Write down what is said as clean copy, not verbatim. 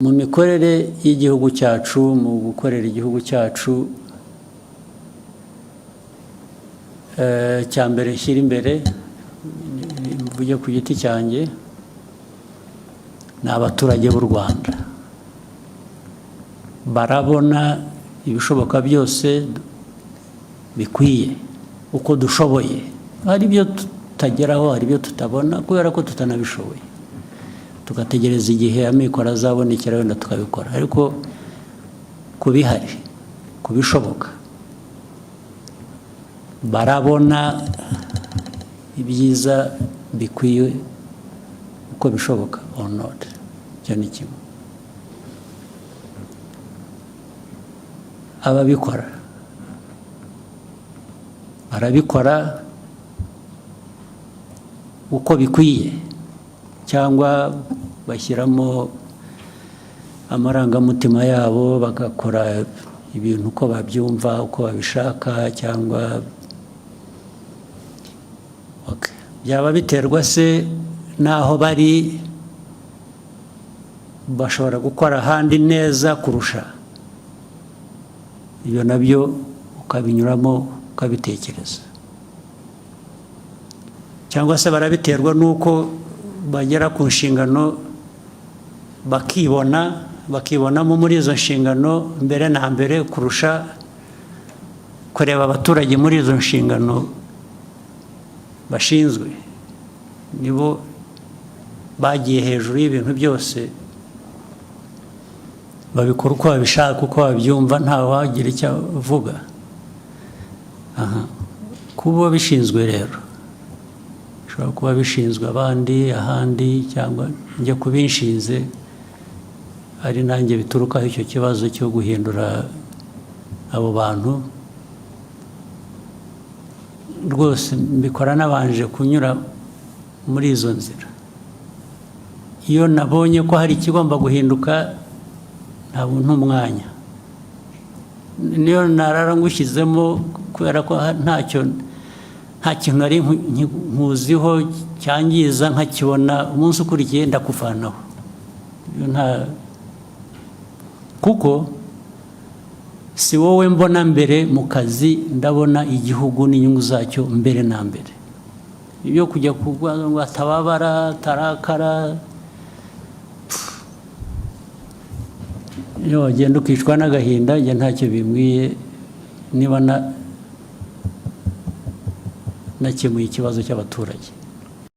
Mu mikorere y'igihugu cyacu, mu gukorera igihugu cyacu, cya mbere nshyira imbere, mvuge ku giti cyanjye, ni abaturage b'u Rwanda. Barabona ibishoboka byose bikwiye uko dushoboye. Hari ibyo tutageraho, hari ibyo tutabona kubera ko tutanabishoboye, tugategereza igihe amikoro azabonekera, wenda tukabikora. Ariko ku bihari, ku bishoboka, barabona ibyiza bikwiye uko bishoboka or not. Icyo ni kimwe. Ababikora barabikora uko bikwiye cyangwa bashyiramo amarangamutima yabo, bagakora ibintu uko babyumva, uko babishaka, cyangwa okay. Byaba biterwa se n'aho bari, bashobora gukora ahandi neza kurusha ibyo, nabyo ukabinyuramo ukabitekereza. Cyangwa se barabiterwa n'uko bagera ku nshingano bakibona, bakibonamo muri izo nshingano mbere na mbere kurusha kureba abaturage muri izo nshingano bashinzwe. Nibo bagiye hejuru y'ibintu byose, babikora uko babishaka, uko babyumva, nta wagira icyo avuga. Aha kuba bishinzwe rero, bishobora kuba bishinzwe abandi ahandi, cyangwa njya kubinshinze ari nanjye biturukaho icyo kibazo cyo guhindura abo bantu. Rwose mbikora nabanje kunyura muri izo nzira. Iyo nabonye ko hari ikigomba guhinduka, ntabwo nta umwanya, niyo narara ngushyizemo, kubera ko ntacyo, nta kintu nari nkuziho cyangiza, nkakibona umunsi ukurikiye ndakuvanaho. Iyo nta, kuko si wowe mbona mbere mu kazi, ndabona igihugu n'inyungu zacyo mbere na mbere. Ibyo kujya kuvuga ngo atababara, atarakara, iyo wagenda ukicwa n'agahinda, njye ntacyo bimbwiye niba na nakemuye ikibazo cy'abaturage.